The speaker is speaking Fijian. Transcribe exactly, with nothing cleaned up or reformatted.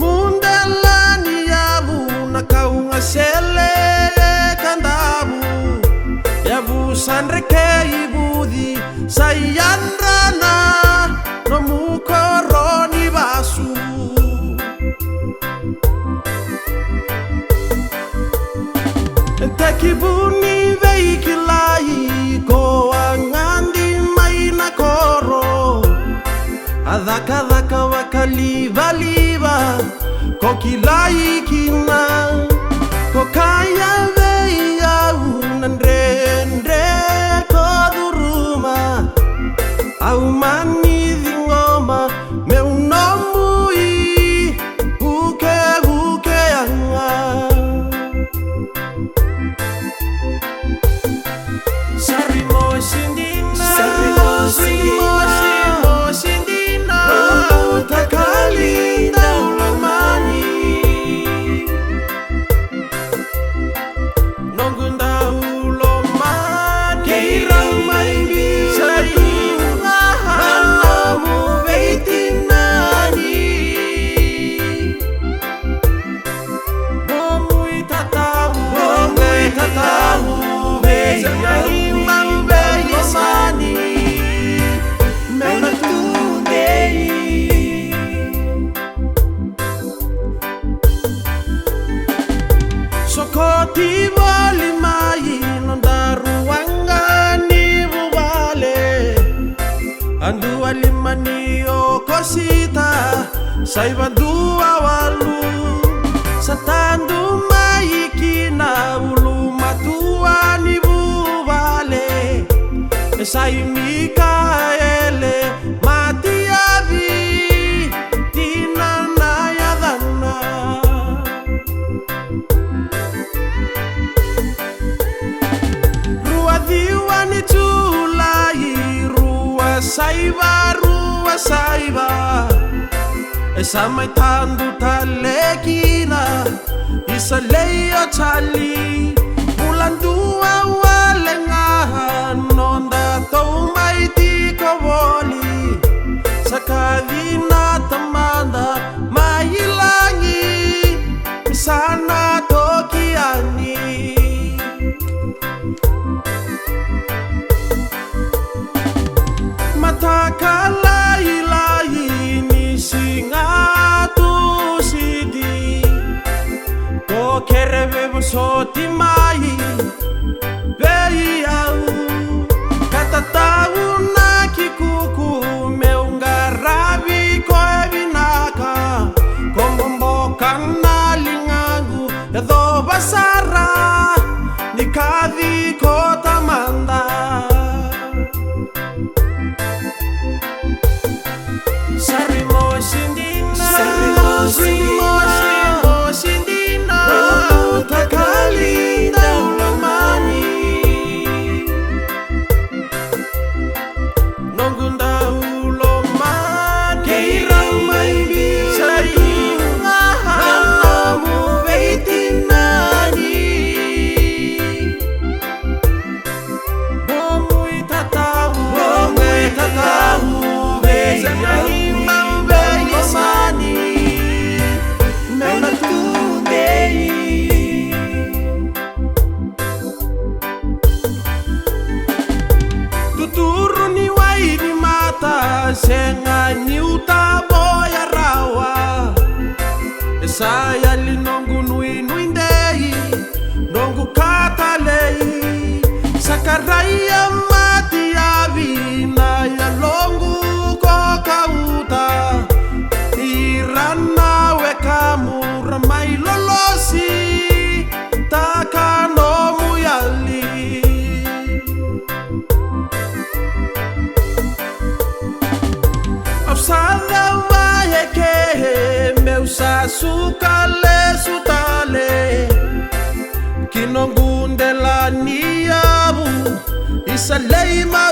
Mudela ni yavu na kaugasele e Kadavu. Yavu sa drekei vuci sa yadra na nomu koro ni vasu. Tekivu ni veikilai ko a gadi mai na koro. A cakacaka vakalivaliva ko kilai kina. Ko kaya vei au na dredre ko curuma. Au mani ciqoma meu nomu i vukevuke yaga. Sari mosi dina, sari mosi dina, sari mosi dina. Au takali dau lomani. Noqu dau lomani. Kei rau mai biu sa tu ga na nomu veitinani. Nomu itatabu, nomu itatabu vei au, vei au, vei au, meu na tudei. Sokoti voli mai noda rua ga ni vuvale. A dua lima ni okosita, sa iva dua walu. Sa tadu mai ki na ulumatua ni vuvale. E Sai Mikaele Matiavi, tina na yacana. Rua ciwa ni Julai, rua saiva, rua saiva. E sa mai tadu tale kina i Salei o Jali. Bula dua wale ga noda tou mai tiko voli. Sa kaci na Tamada mai lagi, sa na toki yani. Mataka lailai ni siga Tusiti, ko kere veivosoti mai vei au. Ka tatau na ki kuku meu qaravi koya vinaka. Ko boboka na ligaqu, yacova sara ni kaci ko Tamada. Sari mosi dina, sari mosi dina, sari mosi dina. Au takali dau lomani. Noqu dau lomani. Kei rau mai biu sa tu ga na nomu veitinani. Nomu itatabu, nomu itatabu vei au, vei au, meu na tudei. Tuturu ni wai ni mata, sega niu tavoya rawa. E sa yali noqu nuinui dei, noqu ka talei. Sakaraia Matiavi na yaloqu ko kauta. Ira na wekamu ra mai lolosi taka nomu yali. Au sa cava eke meu sa suka lesu tale ki noqu dela ni yavu i Salei ma